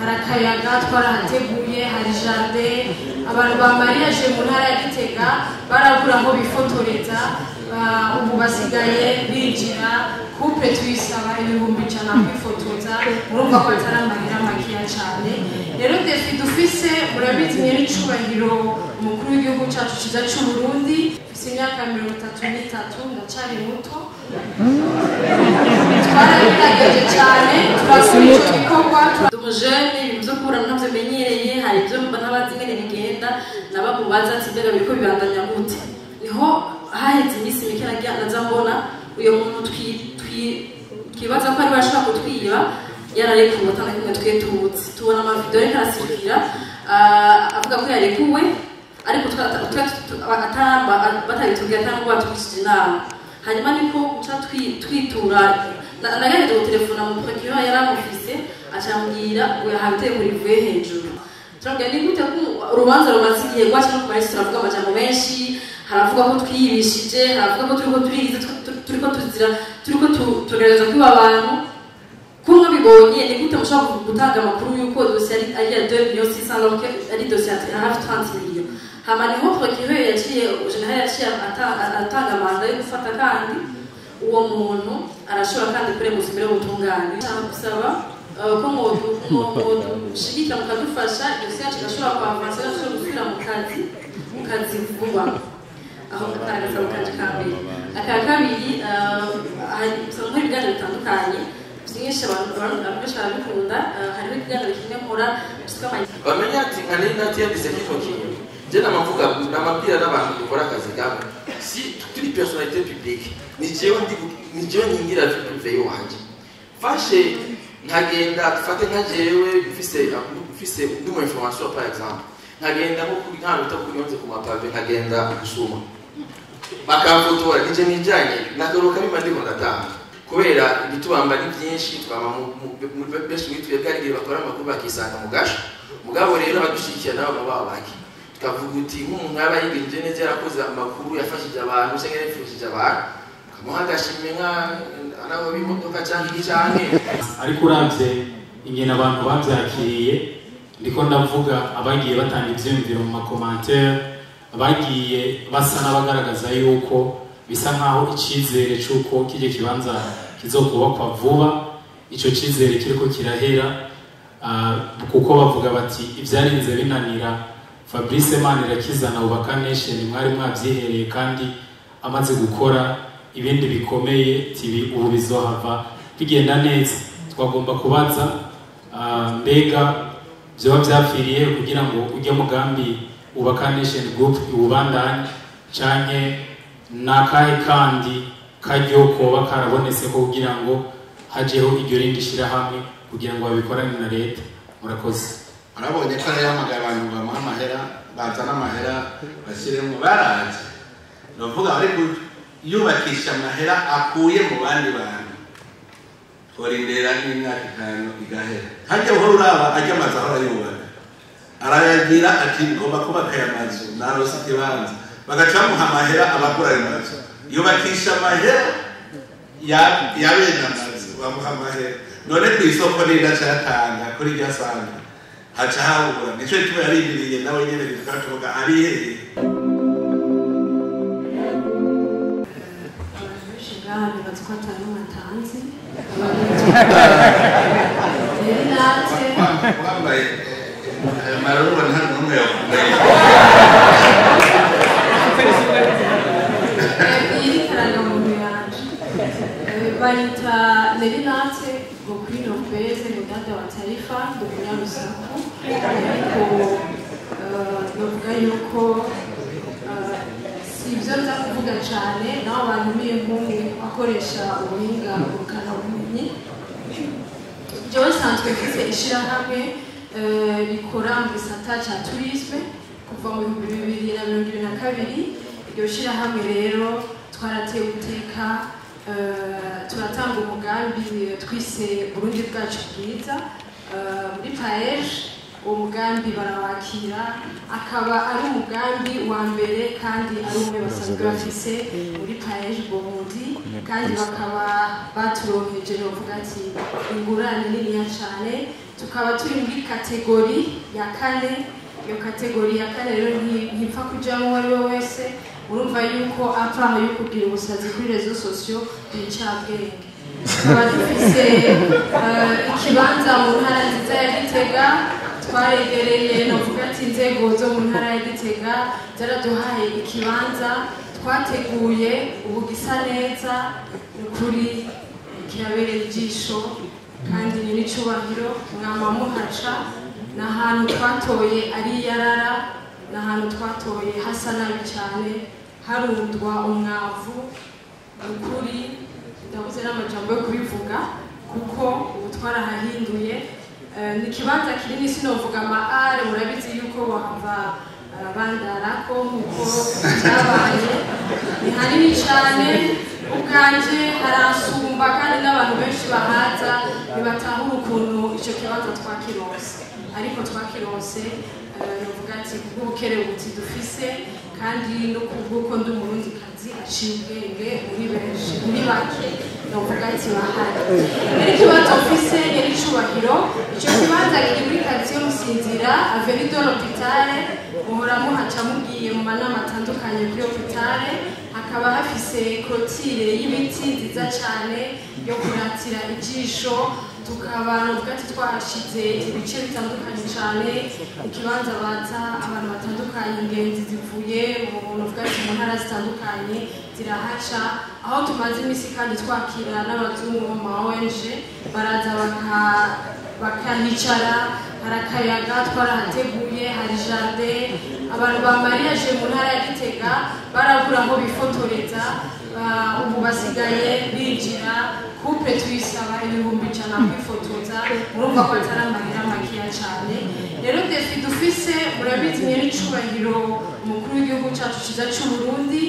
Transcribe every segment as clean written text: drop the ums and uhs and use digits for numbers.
Hari akayaga, twarahateguye, hari jardin. Abantu ba mariage mu ntara ya Gitega barabura aho bifotoreza, ubu basigaye binjira couple tuyisaba 100,000 kwifotoza. Murumva ko atari amahera makeya cyane. Rero défi dufise, murabizi, nyene icubahiro umukuru w'igihugu cacu ciza c'u Burundi, mfise imyaka 33, ndacari muto. Twarabigerageje cyane, turakora ico gikorwa. Ndi umujene, ibintu byo kuburana ntabyo menyereye, hari ibyo mba ntabazi ingene bigenda. Nabamubaza ati: "Mbega biriko bibandanya gute?" Niho haheze iminsi mike nagiye naza mbona uyo muntu twibaza ko ari we ashobora kutwiba yararekuwe, atana kimwe twe tuzi. Tubona amavideo ariko arasirikira, avuga ko yarekuwe, ariko batabitubwiye, atanga batugishije inama. Hanyuma niko guca twitura, nagerageje gutelefona mu procureur yari amufise, acambwira ngo yahawe itegeko rivuye hejuru. Turabwira ni gute ko urubanza rumaze igihe rwacu no kumara, turavuga amajambo menshi, haravuga ko twiyibishije, haravuga ko turiko turigize, turiko tuzira, turiko tugerageza kwiba abantu. Ko mwabibonye, ni gute mushobora gutanga amakuru y'uko dosiye ari iya 2 millions 600 alors que ari dosiye ya hafi 30 millions? Hama niho procureur yaciye général yaciye atanga manda yo gufata, kandi uwo muntu arashobora kandi kurenguza imbere y'ubutungane. Nshaka gusaba ko mwodushigikira mukadufasha, dosiye yacu igashobora kwavansa, igashobora gusubira mu kazi vuba. Aho ni agasabo kanje ka mbere. Aka kabiri, hari usanga nkora ibiganiro bitandukanye byinshi, abantu benshi barabikunda. Hariho ikiganiro kimwe nkora cyitwa Bamenya ati nka nari natiyanditse kino kintu, je namavuga, namabwira n'abantu dukora akazi kamwe, si turi personnalité publique, ni jewe ndi, ni jewe nkingira vie privée yiwanje. Fashe nkagenda, dufate nka jewe mfise ndi mu information par exemple, nkagenda nko kuri nka bita kuri yonze ku mapave, nkagenda gusuma bakamfotora, nije nijanye nagaruka bima ndiko ndatanga, kubera ibitubamba ni byinshi. Twama benshi muri twebwe hari igihe bakora amakuru bakisanga mu gasho. Mugabo rero abadushyigikira nabo baba bake. Tukavuga uti nk'umuntu yaba yigenje neza, yarakoze amakuru, yafashije abantu cyangwa yarifashije abantu, ukamuha agashimwe nka nabo b'imodoka cyangwa iki canke. Ariko uravye ingene abantu bavyakiriye, ndiko ndavuga abagiye batanga ivyiyumviro mu ma commentaires, bagiye basa n'abagaragaza yuko bisa nkaho icizere c'uko kirya kibanza kizokubakwa vuba, ico cizere kiriko kirahera, kuko bavuga bati ibyarinze binanira Fabrice Manirakiza na Ubaka Nation mwari mwavyihereye, kandi amaze gukora ibindi bikomeye, tibi ubu bizohava bigenda neza. Twagomba kubaza, mbega vyoba vyapfiriye kugira ngo ujye mugambi Ubaka Nation Group iwubandanye, canke nakahe kandi karyo koba karabonetse ko kugira ngo hajeho iryo rindi shirahamwe kugira ngo babikorane na leta? Murakoze. Urabonye ko yahamagaye abantu ngo bamuhe amahera, bazane amahera bashyiremo. Baraje, ni ukuvuga bari yubakisha amahera akuye mu bandi bantu. Tworindira n'imyaka 5 igahera, hajya uhora uraba ajya amazu ahora yubaka, arayagira ati: "Ngomba kubaka aya mazu, narose ikibanza." Bagaca bamuha amahera, abagura ayo mazu, yubakisha amahera ya bene amazu, bamuha amahera. None ku isoko n'indacayatanga kuri iryo sanga haca habura. Nico gituma yarindiriye nawe nyene, bikaba tuvuga ari hehe. Abantu benshi ngaha bibaza ko atari n'umwe atanzi Nate. Wambaye ayo marorwa, nta n'umwe yakumenya. Iyi ni karangamuntu yanje. Bayita Nelinate ngo kuri Norveze, ni dada wa Taifa, ndi umunyarusaku, ariko novuga yuko si ibyo nza kuvuga cyane. Naho abantu nk'umwe akoresha ubuhinga ngurukanabumenyi, jewe nsanzwe mfise ishirahamwe rikora mu gisata ca tourisme kuva mu 2022. Iryo shirahamwe rero twaratewe iteka, turatanga umugambi twise Burundi bwacu bwiza muri PAEEJ. Uwo mugambi barawakira, akaba ari umugambi wa mbere kandi ari umwe basanzwe bafise muri PAEEJ Burundi. Kandi bakaba baturonkeje, novuga ati ingurane niniya cyane. Tukaba turi muri catégorie ya kane. Iyo catégorie ya kane rero ntipfa kujyamo uwo ari we wese. Urumva yuko apfaho yo kugira ubusazi kuri réseaux sociaux b'incabwenge. Tukaba dufise ikibanza mu ntara nziza ya Gitega. Twaregereye, novuga ati inzego zo mu ntara ya Gitega zaraduhaye ikibanza twateguye ubu gisa neza. Ni ukuri kirabereye ijisho, kandi ni n'icubahiro mwama muhaca. Ni ahantu twatoye ari iyarara, ni ahantu twatoye hasa nabi cyane, harundwa umwavu. Ni ukuri ndabuze n'amajambo yo kubivuga, kuko ubu twarahahinduye. Ni ikibanza kinini, sinovuga ama ares, murabizi yuko wahava bandarako nkuko cyabaye. Ni hanini cyane, ubwanje haransumba, kandi n'abantu benshi bahaza ntibatahura ukuntu icyo kibanza twakironse. Ariko twakironse, novuga ati kubw'ubukerebutsi dufise, kandi no kubw'uko ndi Umurundikazi aciye ubwenge muri benshi, muri bake novuga ati bahari. Rero ikibanza mfise, nyiri icubahiro, icyo kibanza kiri muri quartier Musinzira, avenue de l'Hôpital. Muhora muhaca mugiye mu manama atandukanye kuri hôpital. Hakaba hafise clôture y'ibiti nziza cyane yo kuratira ijisho. Tukaba, novuga ati twahashize ibice bitandukanye cyane. Ikibanza baza abantu batandukanye, ingenzi zivuye mu, novuga ati mu ntara zitandukanye zirahaca, aho tumaze iminsi kandi twakira n'abazungu mu ma ONG, baraza bakahicara, hari akayaga, twarahateguye, hari jardin. Abantu ba mariage mu ntara ya Gitega barabura aho bifotoreza, ubu basigaye binjira, couple tuyisaba 100,000 kwifotoza. Murumva ko atari amahera makeya cyane. Rero défi dufise, murabizi nyene icubahiro umukuru w'igihugu cyacu cyiza cy'u Burundi,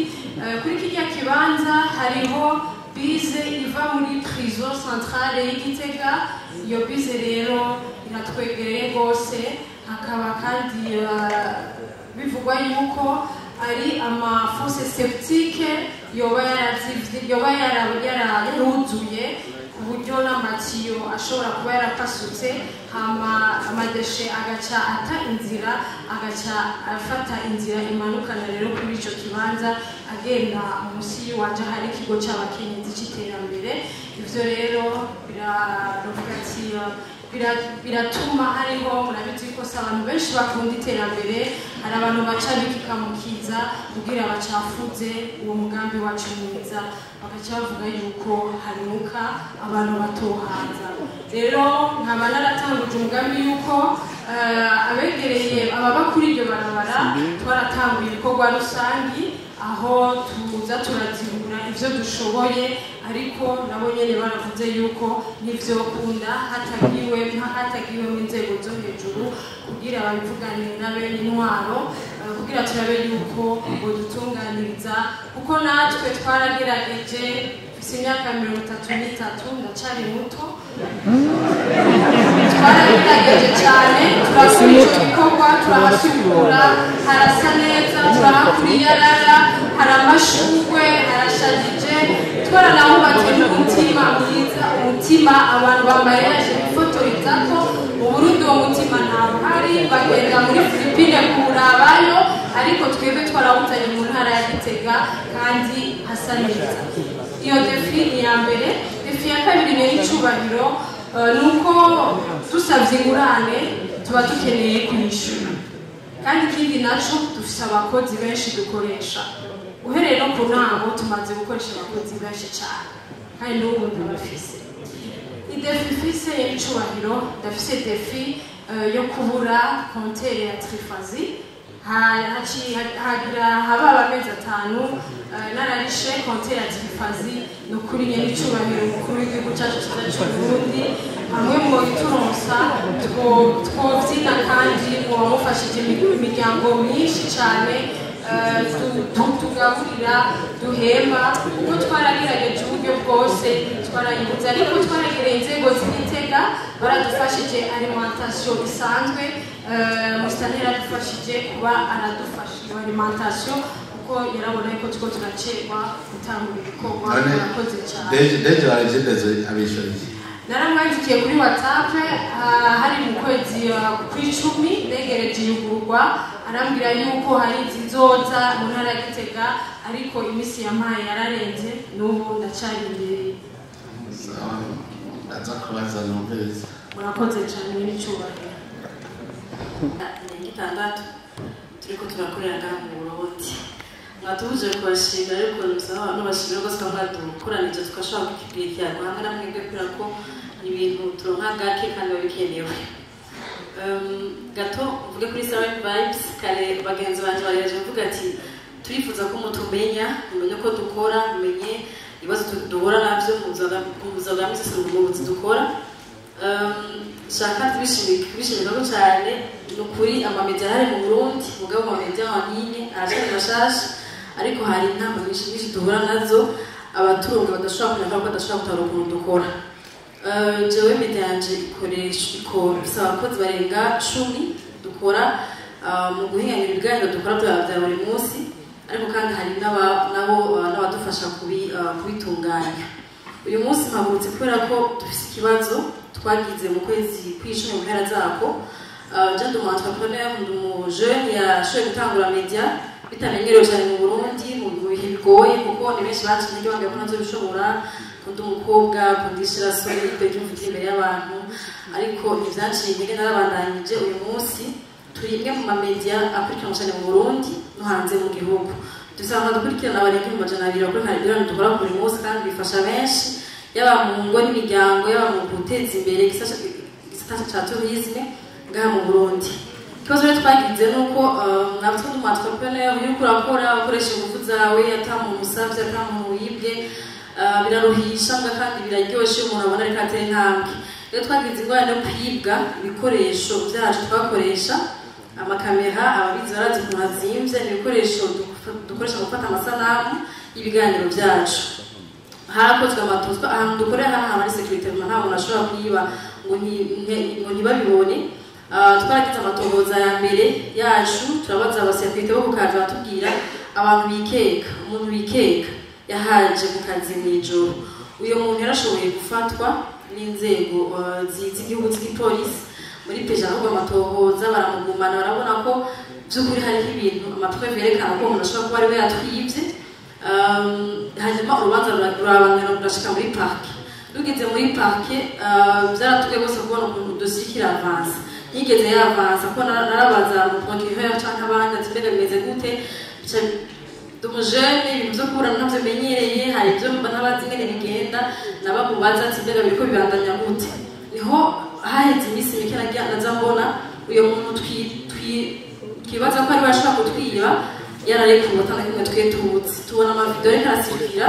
kuri kirya kibanza hariho bise iva muri prison centrale y'Igitega. Iyo bise rero iratwegereye rwose. Hakaba kandi bivugwa yuko ari ama fosses septiques yoba yarazivye, yoba yaruzuye, ku buryo n'amatiyo ashobora kuba yarapasutse, hama ama déchets agaca ata inzira, agaca afata inzira imanukana rero kuri ico kibanza, agenda munsi y'iwanje hari ikigo c'abakenyezi c'iterambere. Ivyo rero biravuga ati biratuma hariho, murabizi ko si abantu benshi bakunda iterambere, hari abantu baca bikikamukiza kugira bacafuze uwo mugambi wacu mwiza, bagaca bavuga yuko hanuka abantu batohaza. Rero nkaba naratanguje umugambi yuko abegereye ababa kuri iryo barabara, twaratanguye ibikorwa rusangi aho tuza turazibura ivyo dushoboye. Ariko nabo nyene baravuze yuko ntivyokunda hatagiwe mu nzego zo hejuru kugira babivugane na bene intwaro, kugira turabe yuko bodutunganiriza, kuko natwe twaragerageje. Mfise imyaka 33, ndacari muto. Twaragerageje cyane, turakora ico gikorwa, turahasukura, harasa neza, turahakura iyarara, hari amashurwe, harashajije, twaranahubatse n'umutima mwiza, umutima abantu bambaye bifotorezako. Mu Burundi uwo mutima ntawuhari, bagenda muri Filipine kuwurabayo, ariko twebwe twarawuzanye mu ntara ya Gitega kandi hasa neza. Iyo défi ni iya mbere. Défi ya kabiri ni icubahiro, nuko dusabye ingurane tuba dukeneye kuyishyura. Kandi ikindi naco, dufise abakozi benshi dukoresha. Uhereye no ku ntango tumaze gukoresha abakozi benshi cyane, kandi n'ubu ndabafise. I défi mfise y'icubahiro, ndafise défi yo kubura compteur ya triphasé. Hagira hababa amezi 5 nararishe compteur ya triphasé. Ni ukuri nyene icubahiro umukuru w'igihugu cyacu cyiza cy'u Burundi, hamwe mu ituronsa twovyina, kandi muba mufashije imiryango myinshi cyane tugaburira, duhemba, kuko twaragerageje uburyo bwose, twarayibuze. Ariko twaragereye inzego z'Igitega, baradufashije alimentation isanzwe. Musitanteri yaradufashije kuba aradufasha iyo alimentation, kuko Kuko yarabona yuko turiko turacerwa gutangura ibikorwa. None Murakoze cyane. DG wa Regideso abishyura iki? Naramwandikiye kuri WhatsApp, hari mu kwezi kw'icumi negereje iyugururwa, arambwira yuko hari zizoza mu ntara ya Gitega, ariko iminsi yampaye yararenze, n'ubu ndacarindiriye. Sawa, ndaza kubaza numvirize. Murakoze cyane n'icyubahiro. Irenga 6 turiko turakorera ngaha mu Burundi. Mwatubuje kubashimira, ariko nusaba nubashimira rwose ko mwadukoranije tugashobora kugira ikiyago hamwe na mwebwe, kubera ko ni ibintu turonka gake kandi biba bikenewe. Gato mvuge kuri Seven Vibes. Kare bagenzi banje bagerageje kuvuga ati turifuza ko mutumenya, mumenye uko dukora, mumenye ibibazo duhura navyo mu buzima bwa misi yose, mu buzi dukora. Shaka bishimira ko cyane ni ukuri amamedia arahari mu Burundi, mugabo amamedia en ligne aracari mashasha, ariko hari inama nyinshi nyinshi duhura nazo, abatunga badashobora kumenya ko badashobora gutahura ukuntu dukora. Jewe media yanje ikoresha ikora ifise abakozi barenga 10 dukora mu guhinganira ibiganiro dukora bya buri munsi, ariko kandi hari nabo n'abadufasha kubitunganya. Uyu munsi mpagurutse kubera ko dufise ikibazo twagize mu kwezi kw'icumi, mu mpera zako. Je ndi umu entrepreneur, ndi umu jeune yashoboye gutangura media bitamenyerewe cyane mu Burundi, mu bihe bigoye, kuko ni benshi baciye intege bambwira ko ntazobishobora, ko ndi umukobwa, ko ndishira soni, ko mvugira imbere y'abantu, ariko ntivyanciye intege, narabandanyije. Uyu munsi turi imwe mu mamedia akurikiranwa cyane mu Burundi no hanze mu gihugu. Dusanga dukurikirana barenga 200 bakurikirana ibiganiro dukora buri munsi, kandi bifasha benshi, yaba mu ngo n'imiryango, yaba mu guteza imbere igisata ca tourisme ngaha mu Burundi. Ikibazo rero twagize ni uko natwe ndi umu entrepreneur, iyo uriko urakora ukoresha ingufu zawe, ata muntu usavye, ata muntu wibwe, biraruhisha mbwa kandi biraryoshe iyo umuntu abona ariko atera intambwe. Rero twagize ingorane yo kwibwa ibikoresho vyacu twakoresha, amakamera. Ababizi barazi ukuntu azimvye. Ni ibikoresho dukoresha mu gufata amasanamu y'ibiganiro vyacu. Harakozwe amatozwa ahantu dukorera, hano hari sécurité, nta muntu ashobora kwiba ngo ntibabibone. Twaragize amatohoza ya mbere yacu, turabaza abasécurité bo ku kazi, batubwira abantu bikeka, umuntu bikeka yahaje ku kazi mw'ijoro. Uyo muntu yarashoboye gufatwa n'inzego z'igihugu z'igipolisi muri PJ, ahubwo amatohoza baramugumana, barabona ko by'ukuri hariho ibintu, amapreuves yerekana ko umuntu ashobora kuba ari we yatwibye. Hanyuma urubanza rurabandana, rurashika muri parquet. Rugeze muri parquet, byaratugoye rwose kubona ukuntu dosiye ikiravansa, yigeze yavansa, ko narabaza mu procureur canke abandi ati mbega bimeze gute? Ndi umujene, ibintu vyo kuburana ntavyo menyereye, hari ivyo mba ntabazi ingene bigenda. Nabamubaza ati mbega biriko bibandanya gute? Niho haheze iminsi mike nagiye naza mbona uyo muntu twibaza ko ari we ashobora kutwiba yararekuwe, atana kimwe twe tuzi. Tubona amavideo ariko arasirikira,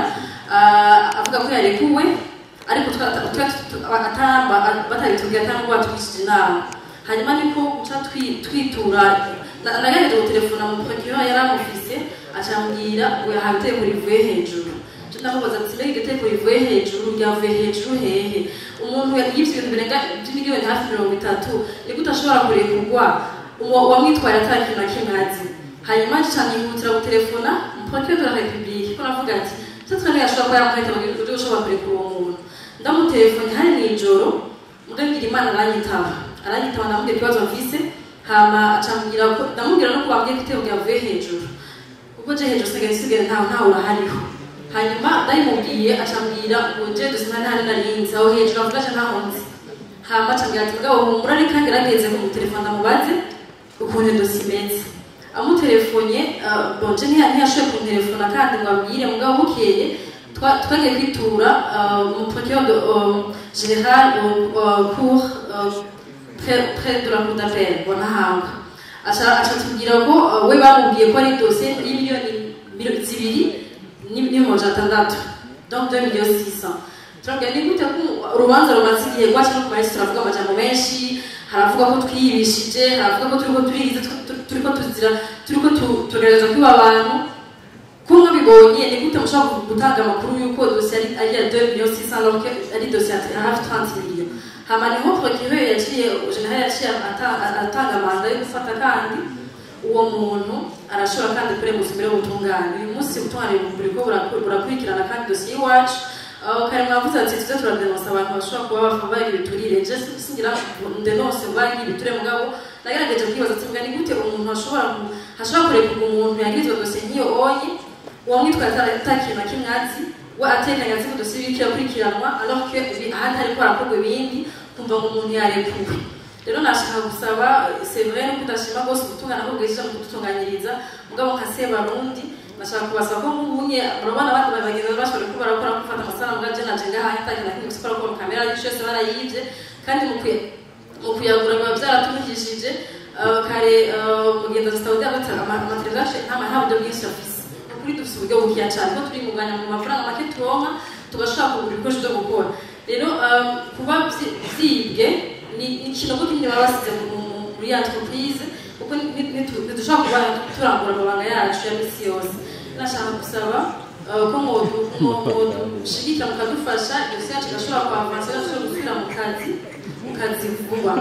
avuga ko yarekuwe, ariko atamba batabitubwiye, atanga batwishije inama. Hanyuma niko guca twitura, nagerageje gutelefona mu procureur yari amufise, acambwira ngo yahawe itegeko rivuye hejuru. Je ndamubaza ati mbega iryo tegeko rivuye hejuru ryavuye hejuru hehe? Umuntu yivye ibintu birenga by'imiliyoni hafi 30, ni gute ashobora kurekurwa uwamwitwaye atari kintu na kimwe azi? Hanyuma nca nihutira gutelefona procureur de la République, ko navuga ati peut-être niwe yashobora kuba yamuhita mu gihugu ushobora kurekura uwo muntu. Ndamutelefone hari mw'ijoro, mugabo Imana aranyitaba, aranyitaba, ndamubwira ikibazo mfise. Hama acambwira ko, ndamubwira no kubambwiye ko itegeko ryavuye hejuru, kuko je hejuru sigaye ntawe urahariho. Hanyuma ndabimubwiye, acambwira ngo je dosiye ntari narinzi aho hejuru avuga, je ntaho nzi. Hama acambwira ati mugabo humura, reka ngerageze kumutelefona ndamubaze ukuntu dosiye imeze. Amutelefone, bon, je ntiyashoboye kuntelefona kandi ngo ambwire. Mugabo bukeye twagiye kwitura mu procureur de général au cour près de la cour d'appel Bonahanga, aca tubwira ko we bamubwiye ko ari dosiye y'imiliyoni 2,600,000, donc 2 millions 600. Turabwira ni gute ko urubanza rumaze igihe rwacu no kumara, turavuga amajambo menshi, haravuga ko twiyibishije, haravuga ko turiko turigize, turiko tuzira, turiko tugerageza kwiba abantu. Ko mwabibonye, ni gute mushobora gutanga amakuru y'uko dosiye ari iya 2 millions 600 alors que ari dosiye ya hafi 30 millions? Hama niho procureur yaciye général yaciye atanga mandat yo gufata kandi Uwo muntu arashobora kandi kurenguza imbere y'ubutungane. Uyu munsi ubutungane buriko burakurikirana kandi dosiye iwacu. Kare mwavuze ati tuze turadenonsa abantu bashobora kuba bagira ibiturire. Je singira ndenonse ngo bagira ibiturire, mugabo nagerageje kwibaza ati mbwa ni gute umuntu hashobora kurekurwa umuntu yagirizwa dosiye nk'iyo onye, uwo mwitwa atakintu na kimwe azi, we atekanye azi ko dosiye iriko irakurikiranwa, alors que ahandi hariko harakorwa ibindi, kumva ngo umuntu yarekuwe. Rero nashaka gusaba, c'est vrai no kudashima rwose ubutungane aho bwejeje mu kudutunganyiriza, mugabo nka Sebarundi nashaka kubasaba ko nk'ubunye murabona abandi bagenzi bashobora kuba barakora gufata amasanamu, bwa je naje ngaha atakintu na kimwe gukora ko kamera yose barayivye, kandi mu kuyagura biba byaraturuhishije. Kare mugenzi Saudi abatanga amateleviziyo nta buryo bwinshi afise. Ukuri dufise uburyo bukeya cyane, ko turi muganya mu mafaranga make turonka tugashobora kugura ibikoresho byo gukora. Rero kuba vyibwe ni ikinogo kinini baba basize muri entreprise, kuko ntidushobora kuba turangura amabanga yacu ya misi yose. Nashaka gusaba ko mwodushigikira mukadufasha, dosiye yacu igashobora kuavansa, igashobora gusubira mu kazi vuba.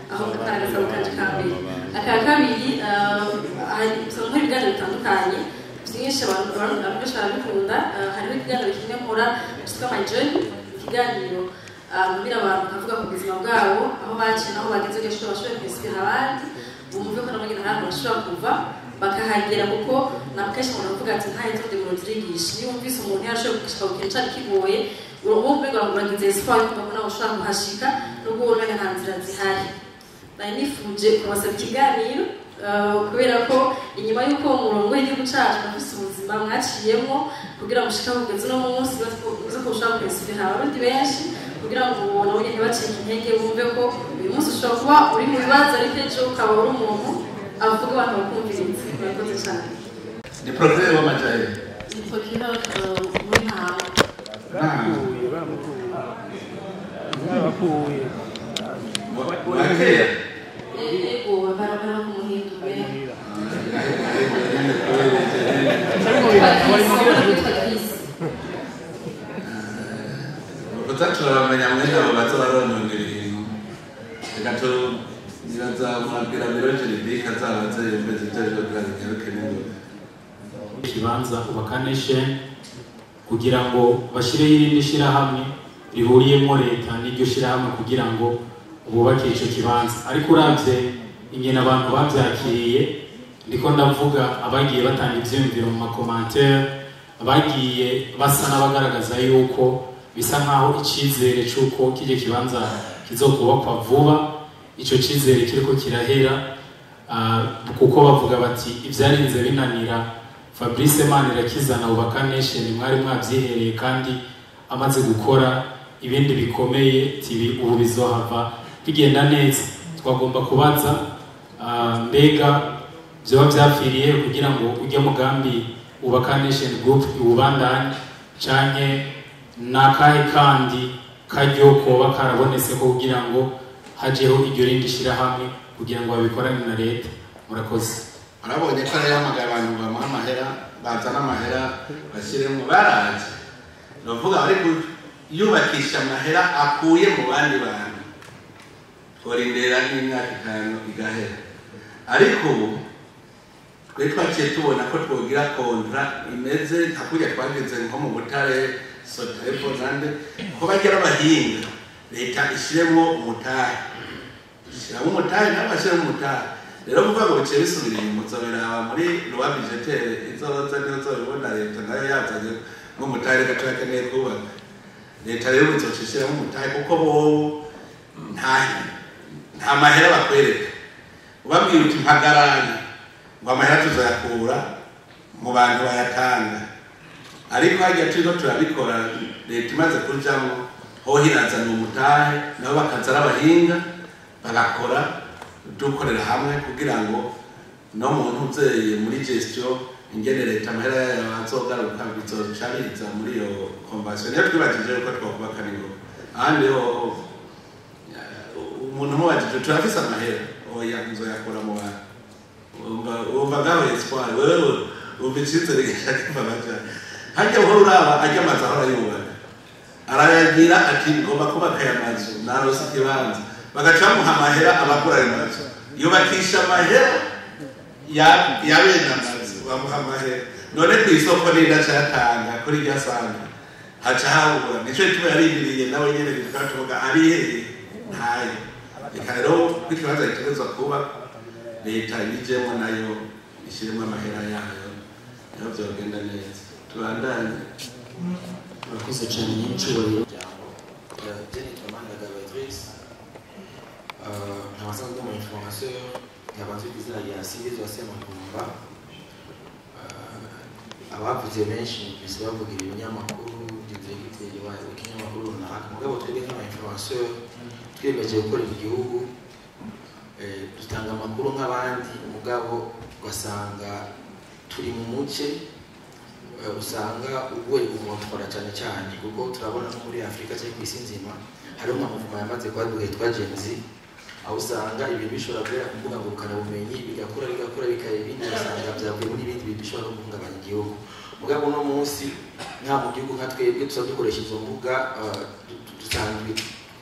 Aho karagasaba kanje ka mbere. Aka kabiri, nkora ibiganiro bitandukanye byinshi, abantu benshi barabikunda. Hariho ikiganiro kimwe nkora cyitwa My Journey, ikiganiro mbwira abantu bakavuga ku buzima bwabo, aho baciye n'aho bageze, kugira ngo bashobore kwinspira abandi, bumve ko nabo nyine hari ahantu bashobora kuva bakahagera, kuko na kenshi umuntu avuga ati nta yindi muntu turigisha. Iyo wumvise umuntu yarashoboye gushika ku kintu cari kigoye, urumva umengo uragize espoir yuko nawe ushobora kuhashika nubwo ubona nta nzira zihari. Nari nifuje kubasaba ikiganiro kubera ko inyuma y'uko umurongo w'igihugu cacu bafise ubuzima mwaciyemo kugira ngo mushike aho mugeze uno munsi, uze ko ushobora kwinspira abarundi benshi kugira ngo nabo nyene ntibacike intege, bumve ko uyu munsi ushobora kuba uri mu bibazo ariko ejo ukaba uri umuntu avuga abantu bakumviriza. Murakoze cyane. Ni procureur w'amajyaruguru. Ni procureur muri Ntahangwa. Baramukuye. Wakera. Ego, barabara kumuhindura. Utaturabamenya mwene abo baza baronona ibintu. Reka nibaza murabwira biro juridique azabaze yumve ivyo arivyo kugira binyaruke n'ingoga. Ikibanza Ubaka Nation kugira ngo bashyireho irindi shyirahamwe rihuriyemo leta n'iryo shyirahamwe kugira ngo bubake ico kibanza. Ariko uravye ingene abantu bavyakiriye, ndiko ndavuga abagiye batanga ivyiyumviro mu makomantere, abagiye basa n'abagaragaza yuko bisa nkaho icizere c'uko kirya kibanza kizokubakwa vuba, ico cizere kiriko kirahera, kuko bavuga bati ivyarinze binanira Fabrice Manirakiza na Ubaka Nation mwari mwavyihereye kandi amaze gukora ibindi bikomeye, tibi ubu bizohava bigenda neza. Twagomba kubaza mbega vyoba vyapfiriye kugira ngo ujye mugambi Ubaka Nation Group iwubandanye, canke nakahe kandi karyo koba karabonetse ko kugira ngo hajeho iryo rindi shirahamwe kugira ngo babikorane na leta. Murakoze. Arabonye ko yahamagaye abantu bamuha amahera, bazana amahera bashyiremo, baraje. Ndavuga bari yubakisha amahera akuye mu bandi bantu, tworindera nk'imyaka 5 igahera. Ariko ubu twe twaciye tubona ko twogira kontra imeze nka kurya twageze nko mu Butare, Sotepo nande, ko bagera abahinga, leta ishiremo umutahe, ishiramo umutahe nabo bashiremo umutahe. Rero kuvuga ngo bice bisubira inyuma, uzobiraba muri loi budgétaire izoza niyo uzobibona, leta nayo yazanye nk'umutahe, reka turakeneye kubaka. Leta rero izoca ishiramo umutahe kuko bobo nta mahera bakwereka. Ubabwira uti mpagarane ngo amahera tuzoyakura mu bantu bayatanga, ariko harya turiko turabikora leta imaze kujamwo, hoho irazana umutahe nabo bakaza ari abahinga bagakora, dukorera hamwe kugira ngo no muntu uzeye muri gestion ingene leta amahera yayo azogaruka bizoca biza muri iyo convention. Niyo twibajije yuko twokubaka n'ingoga. Ahandi hoho umuntu umubajije turafise amahera, oya nzoyakura mu bantu. Wumva ngaho espoir, wewe wumva icizere gishaka amaja. Harya uhora uraba arya amazu ahora yubaka, arayagira ati ngomba kubaka aya mazu narose ikibanza, bagaca bamuha amahera abagura ayo mazu, yubakisha amahera Ya yabene amazu bamuha amahera, none ku isoko n'indacatanga kuri irya sanga haca habura. Nico gituma yarindiriye nawe nyene bikashoboka ari hehe ntayo. Reka rero ko ikibanza gitegerezwa kuba leta ibijemo nayo ishyiremo amahera yayo, niho vyogenda neza. Tubandanye. Murakoze cyane nyir'icyubahiro. Nitwa Maniragaba Idriss, nkaba nsanzwe ndi umu influenceur, nkaba nzwi ku izina rya Singizwa Semakumba. Abavuze benshi numvise bavugira ibinyamakuru, diregiteri wa ikinyamakuru runaka. Mugabo twebwe nk'aba influenceur twiyemeje gukorera igihugu, dutanga amakuru nk'abandi, mugabo ugasanga turi mu muce usanga ugoye gukontorora cyane cyane, kuko turabona nko muri Afurika cyangwa ku isi nzima hariho nka mouvement yamaze kwaduka yitwa Gen Z, aho usanga ibintu bishobora guhera ku mbuga ngurukanabumenyi bigakura bigakura bikaba ibindi, ugasanga byavuye muri ibindi bintu bishobora no guhungabanya igihugu. Mugabo uno munsi nka mu gihugu nka twebwe tuza dukoresha izo mbuga, dusanzwe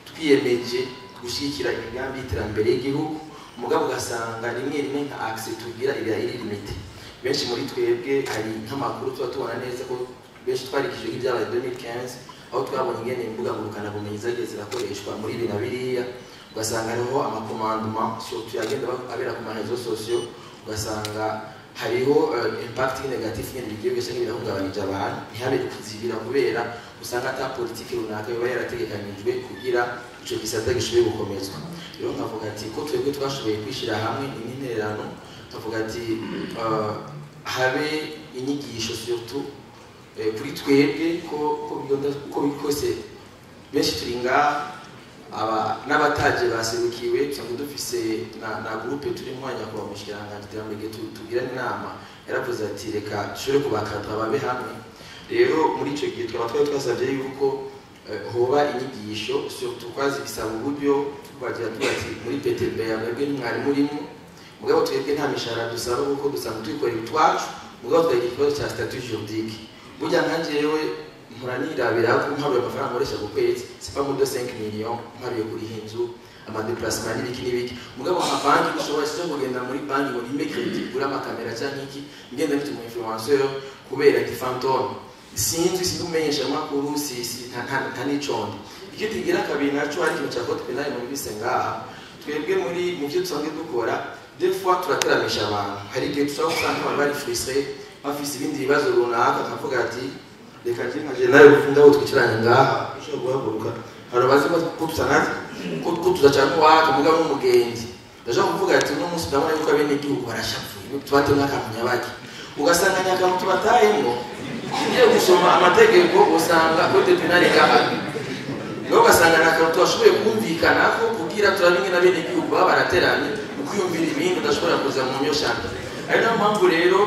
twiyemeje gushyigikira imigambi y'iterambere y'igihugu, mugabo ugasanga rimwe rimwe nka accès tugira iba iri limité. Benshi muri twebwe hari nk'amakuru tuba tubona neza ko benshi twarikije nk'ibyabaye 2015, aho twabonye ingene imbuga ngurukanabumenyi zagiye zirakoreshwa muri ibi na biriya, ugasanga hariho ama commandement surtout yagenda abera ku ma réseaux sociaux, ugasanga hariho impact négatif nyene bigiye bigasanga birahungabanije abantu, ntihabe kuzibira kubera usanga ata politiki runaka yoba yarategekanijwe kugira ico gisata gishoboye gukomezwa. Rero nkavuga ati ko twebwe twashoboye kwishyira hamwe n'intererano, nkavuga ati habe inyigisho surtout kuri twebwe ko ko bikose benshi turi ngaha, aba n'abataje baserukiwe, dusanzwe dufise na groupe turi mwanya kuba mushikiranganje iterambere tugirana inama, yaravuze ati reka dushobore kubakadra babe hamwe. Rero muri ico gihe twaba twari twasavye yuko hoba inyigisho, surtout kwazi bisaba uburyo, bagira ati muri PTB mwebwe ntimwari murimo, mugabo twebwe nta mishahara dusaba kuko dusanzwe twikorera utwacu, mugabo twagira ikibazo cya statut juridique. Burya nka jewe mpora nirabira ko mparuye amafaranga nkoresha ku kwezi, c'est pas moins de 5 millions mparuye kuriha inzu, ama déplacement n'ibiki n'ibiki. Mugabo nka banki ushobora sizo kugenda muri banki ngo nimpe crédit gura amakamera cyangwa iki, ngenda mfite umu influenceur kubera ndi fantôme, sinzi sinzi amakuru si nta n'icondo. Icyo tugira kabiri naco hari ikintu cya code pénal muri bise ngaha. Twebwe muri mu byo dusanzwe dukora, des fois turateramisha abantu, hari igihe dushobora gusanga abantu bari frustré, bafise ibindi bibazo runaka, akavuga ati reka nje nka nawe gufunga aho twicaranye ngaha ushobora guhaguruka, hari abazi ko tusana ko tuzacana uwaka, mugabo n'umugenzi ndashaka kuvuga ati uno munsi ndabona yuko abenegihugu barashavuye, tubatemo akantu nyabaki, ugasanga nyakantu tubatayemo. Ugiye gusoma amategeko usanga code pénal gahari, rero ugasanga nta kantu twashoboye kumvikana ko kugira turabe ingene abenegihugu baba barateranye mu kwiyumvira ibindi udashobora kuza mu nyoshana. Ari nayo mpamvu rero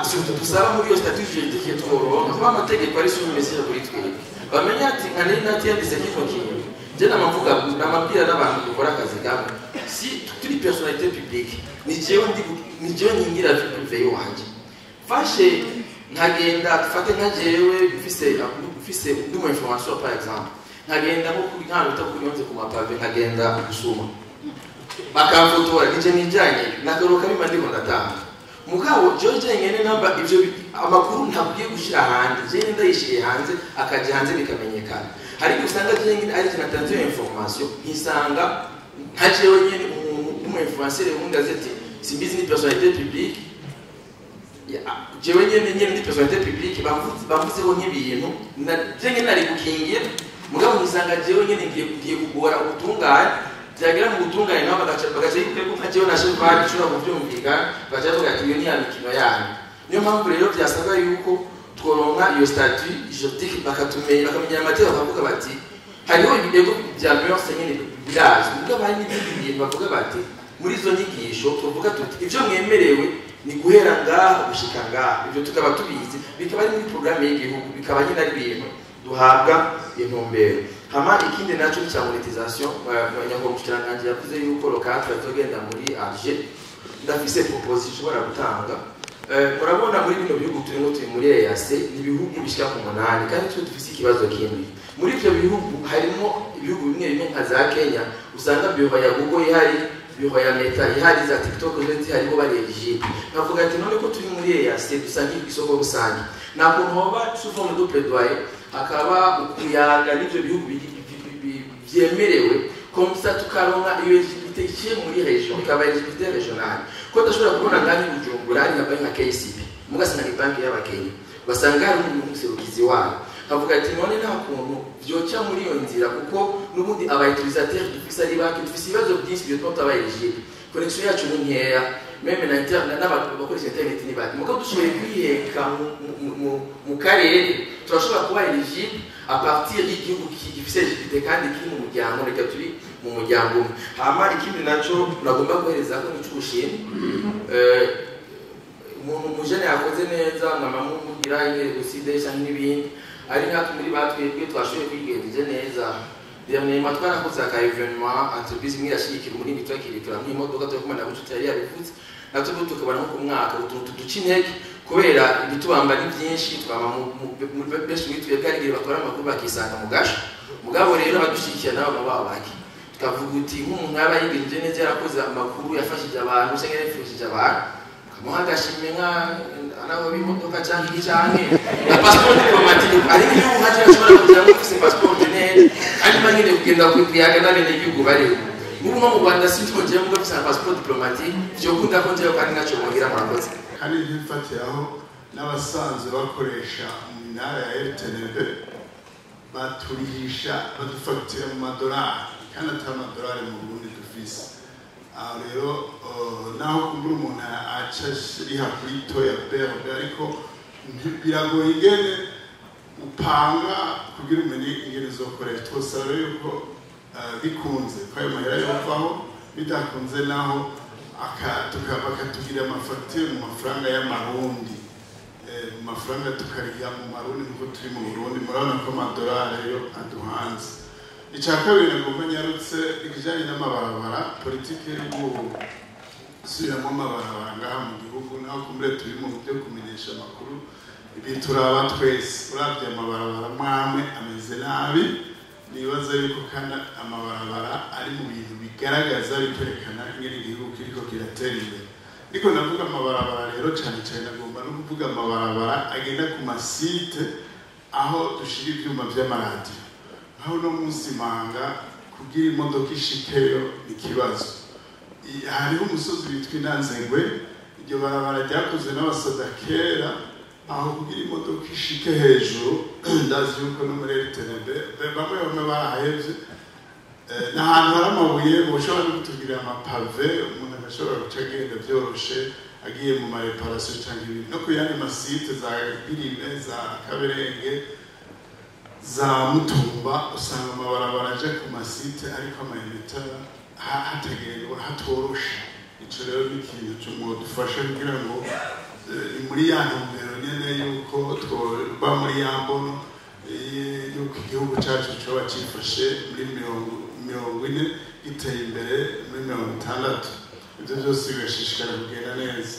surtout dusaba muri iyo statut juridique tworonka kuba amategeko ari sur mesure kuri twebwe, bamenye ati nka nari nati yanditse kino kintu. Je namavuga namabwira n'abantu dukora akazi kamwe, si turi personnalité publique, ni jewe ndi ni jewe nkingira vie privée yiwanje, fashe nkagenda dufate nka jewe mfise ndi umu influenceur par exemple, nkagenda nko kuri nk'ahantu bita kuri yonze ku mapave, nkagenda gusuma bakamfotora, nije nijanye nagaruka bima ndiko ndatanga. Mugabo jewe jenyene namba ivyo amakuru ntabwiye gushira hanze, jewe ndayishiriye hanze akaja hanze bikamenyekana. Hari igihe usanga jenyene ari je natanze iyo information, nkisanga nka jewe nyene umuntu w'umu influenceur wundi azi ati simbizi ni personnalité publique, jewe nyene ndi personnalité publique, bamvuzeho nk'ibintu je nyene nari gukingira, mugabo nkisanga jewe nyene ngiye kugora ubutungane, byagera mu butungane nabo bagaca yuko nka jewe na cheval nshobora kuvyumvikana, bagaca bavuga ati iyo ni ya mikino yanyu. Niyo mpamvu rero byasabwa yuko tworonka iyo statut juridique, bakatumenya bakamenya amategeko, bakavuga bati hariho ibirego bya mœurs nyene birazwi, mugabo hari n'ibindi bintu bavuga bati muri izo nyigisho tuvuga tuti ivyo mwemerewe ni guhera ngaha gushika ngaha, ivyo tukaba tubizi, bikaba ari muri programme y'igihugu, bikaba nyine ari ibintu duhabwa intumbero. Hama ikindi naco ni ca monétisation. Nyakubahwa umushikiranganji yavuze yuko le 4 azogenda muri Alger. Ndafise proposition ishobora gutanga. Murabona muri bino bihugu turimo, turi muri EAC, ni ibihugu bishika ku 8, kandi twe dufise ikibazo kimwe. Muri ivyo bihugu harimo ibihugu bimwe bimwe nka za Kenya, usanga bureau ya Google ihari. Biro ya Meta ihari, za TikTok zo zihari, bo bari éligible. Nkavuga ati none ko turi muri EAC, dusangiye isoko rusange, nta kuntu hoba sous forme de plaidoyer, hakaba ukuyaga n'ivyo bihugu vyemerewe, comme ça tukaronka iyo éligibilité iciye muri région, ikaba éligibilité régionale, ko tudashobora kubona ngaho i Bujumbura ari nka banki nka KCB, mugasanga ni banki y'Abakenya, ugasanga hari umuserukizi wayo. Nkavuga ati none nta kuntu vyoca muri iyo nzira, kuko n'ubundi aba utilisateur dufise ari bake, dufise ibibazo byinshi bituma tutaba éligible, connexion yacu ni nkeya, même na internet n'abantu bakoresha internet ni bake. Mugabo dushoboye kwiheka mu karere, turashobora kuba éligible à partir y'igihugu gifise éligibilité kandi kiri mu muryango, reka turi mu muryango umwe. Hama ikindi naco nagomba guhereza ko ni c'ubushimwe, umuntu umujene yakoze neza, mwama mumugira ingere cyangwa n'ibindi, ari nkatwe muri batwebwe twashoboye kwigenjeje neza. Dernièrement twarakoze aka événement, entreprise imwe irashyigikira umurindi, twakiritura nk'imodoka, turi kumwe na bucuti yari yabivutse, natwe tukabona nko ku mwaka utuntu tuduca intege kubera ibitubamba ni byinshi, twaba benshi muri twebwe hari igihe bakora amakuru bakisanga mu gasho. Mugabo rero abadushyigikira nabo baba bake, tukavuga uti nk'umuntu yaba yigenjeje neza, yarakoze amakuru, yafashije abantu cyangwa yarifashije abantu, kamuha agashimwe nka nawe b'imodoka cyangwa iki canke na passeport diplomatique. Ari nk'igihugu nka kera ashobora kugira ngo ufise passeport neza, hanyuma nyine kugenda kuyaga n'abenegihugu bariho. Nk'ubu nko mu Rwanda sinzongera muga mfise na passeport diplomatique, vyokunda ko njewe kandi naco bongira. Murakoze. Kandi ntifatiraho n'abasanzwe bakoresha iminara ya RTNB, baturihisha, badufagitira mu madolari kandi atari amadolari mu Burundi dufise. Aho rero naho kumbura umuntu aca riha kuri taux ya BRB, ariko biragoye ingene upanga kugira umenye ingene uzokoresha. Twosaba rero yuko bikunze ko ayo mahera yovaho, bidakunze naho bakatugirira amafagitire mu mafaranga y'Amarundi, mu mafaranga tukariha mu Marundi nkuko turi mu Burundi. Murabona ko amadolari yo aduhanze. Icya kabiri nagomba nyarutse, ikijyanye n'amabarabara, politike yo gusubiramo amabarabara ngaha mu gihugu. Naho kumbure turi mu byo kumenyesha amakuru, ibi turaba twese, urabye amabarabara mwamwe ameze nabi. Nibaza yuko kandi amabarabara ari mu bintu bigaragaza, bikerekana ingene igihugu kiriko kiratera imbere. Ariko ndavuga amabarabara rero cyane cyane nagomba no kuvuga amabarabara agenda ku ma sites aho dushira ivyuma vy'amaradiyo. Aho no munsi manga kugira imodoka ishikeyo ni ikibazo. Hariho umusozi witwa Inanzengwe, iryo barabara ryakozwe n'abasoda kera, aho kugira imodoka ishike hejuru, ndazi yuko no muri RTNB bamwe bamwe barahevye. Ni ahantu hari amabuye, boshobora no kutugirira ama pavés, umuntu agashobora guca agenda byoroshe agiye mu ma réparations cyangwa ibindi. No ku yandi ma sites za Birime, za Kaberenge, za Mutumba, usanga amabarabara aja ku ma sites ariko ama émetteurs hatagendwa, hatoroshe. Ico rero ni ikintu dufasha kugira ngo ni muri ya ntumbero nyene yuko twoba muri ya mbono yuko igihugu cacu coba cifashe muri 40, giteye imbere muri 60, ivyo vyose bigashishikara kugenda neza.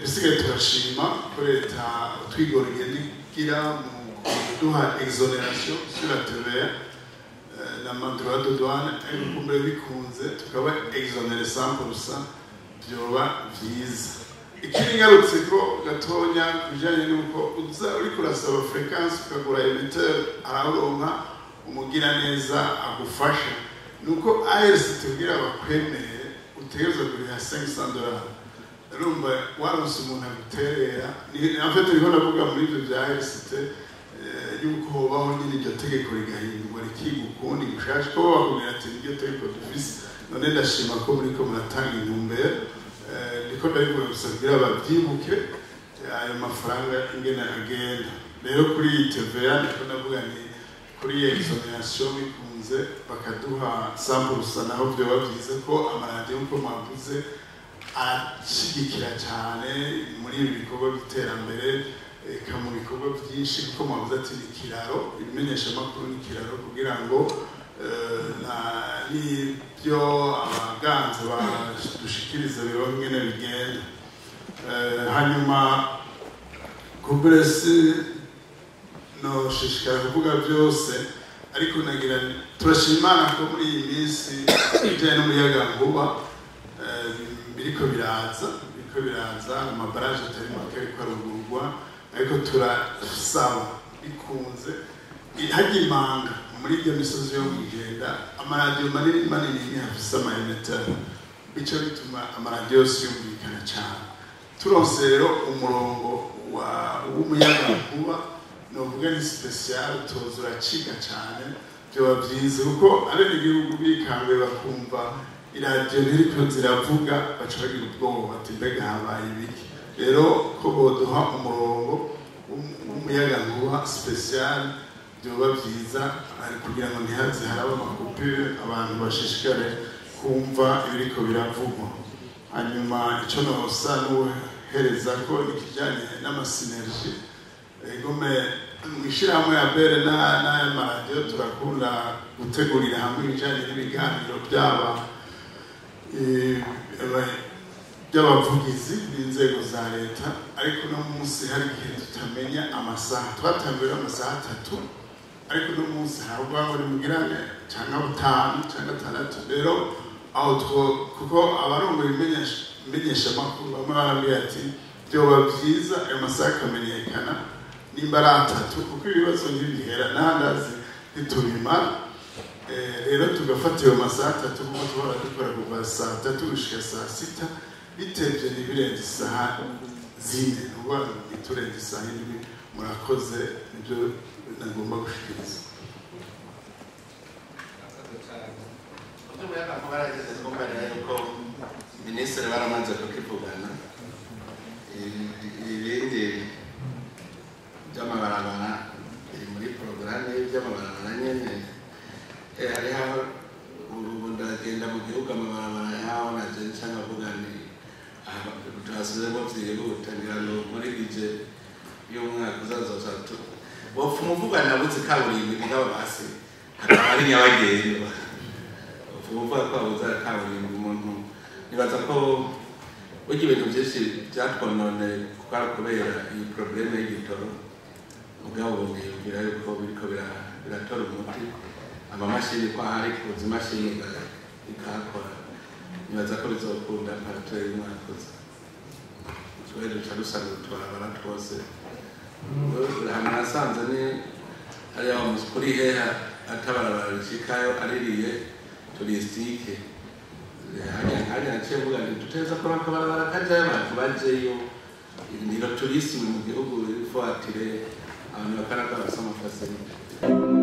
Bisigaye turashima ko leta utwigoro igenda igira mu kuduha exonération sur la TVA na droit de douane, ariko kumbure bikunze tukaba exonéré 100% vyoba vyiza. Ikindi ngarutse ko gatonya ku bijanye n'uko uza uriko urasaba fréquence, ukagura émetteur, araronka umugiraneza agufasha, nuko ARC tubwira bakwemerere utegerezwa kuriha $500. Urumva waronse umuntu aguterera. En fait turiko ndavuga muri ivyo vya ARCT yuko hobaho nyine iryo tegeko rigahindurwa, rikiga ukundi gushasha, ko bakubwira ati niryo tegeko dufise. None ndashima ko muriko muratanga intumbero, ndiko ndabivuga gusa kugira babyibuke ayo mafaranga ingene agenda. Rero kuri iyi TVA ndiko ndavuga ni kuri iyi exonération, bikunze bakaduha 100% naho vyoba vyiza, ko amaradiyo nkuko mwavuze arashyigikira cyane muri ibi bikorwa by'iterambere, eka mu bikorwa byinshi, kuko mwavuze ati ni ikiraro, ibimenyeshamakuru ni ikiraro kugira ngo n'ibyo abaganza badushikiriza bironke ingene bigenda. Hanyuma kumbure si noshishikara kuvuga byose. Ariko nagira turashima Imana ko muri iyi minsi ibijyanye n'umuyagankuba biriko biraza amabaraje atari make ariko arugurwa, ariko turasaba bikunze hajya imanga muri iyo misozi yo mw'Ijenda amaradiyo manini manini afise ama émetteur, bico bituma amaradiyo yose yumvikana cyane. Turonse rero umurongo w'umuyagankuba novuga ni spécial, tuza uraciga cyane, byoba byiza kuko abenegihugu bikanguye bakumva iradiyo ntiriko ziravuga baca bagira ubwoba bati mbega habaye ibiki. Rero ko boduha umurongo w'umuyagankuba spécial byoba byiza, kugira ngo ntihaze haraba ama coupures, abantu bashishikare kumva ibiriko biravugwa. Hanyuma icyo nosa n'uhereza ko ikijyanye n'ama synergies, egome mu ishyirahamwe ya bere n'aya maradiyo turakunda gutegurira hamwe ibijyanye n'ibiganiro byaba by'abavugizi b'inzego za leta, ariko uno munsi hari igihe tutamenya amasaha. Twatanguye amasaha 3, ariko uno munsi hari ubwo ngo nimugirane cyangwa 5 cyangwa 6. Rero aho two kuko abarongoye imenyeshamakuru bamwe barambwira ati byoba byiza ayo masaha akamenyekana nimba ari 3, kuko ibibazo ntibihera n'ahandazi ntitubimara. Rero tugafata ayo masaha 3 kuko tuhora dukora kuva saa 3 gushika saa 6, bitevye ntibirenze isaha 4, ni ukuvuga ngo ntiturenze isaha 7. Murakoze, nibyo nagomba gushikiriza. Yuko minisitiri baramaze kukivugana, ibindi by'amabarabara biri muri porogaramu y'iby'amabarabara nyene. Hariho ubu ndagenda mu gihugu amabarabara yaho naje nca nkavuga ni tuhasubiremo vyihuta, ngira ngo muri bije y'umwaka uzaza wopfuma uvuga nabuze kaburimbi, mugabo basi hakaba ari nyabagendwa. Wopfuma uvuga ko wabuze kaburimbi umuntu nibaza ko burya ibintu byinshi byatwonone kubera iyi problème y'igitoro, mugabo ubu niyumvira yuko biriko biratora umuti. Amamashini ko ahari kuza imashini ikahakora, nibaza ko bizokunda parature y'umwaka uza. Twe duca dusanga utubarabara twose ahantu nasanze ni hariya kuri heha atabarabara rishikayo aririye touristique, hariya naciye mvuga nti duteza ko akabarabara kajayo abantu bajeyo, niro tourisme mu gihugu il faut attirer abantu bakana ko bafise ama facilités.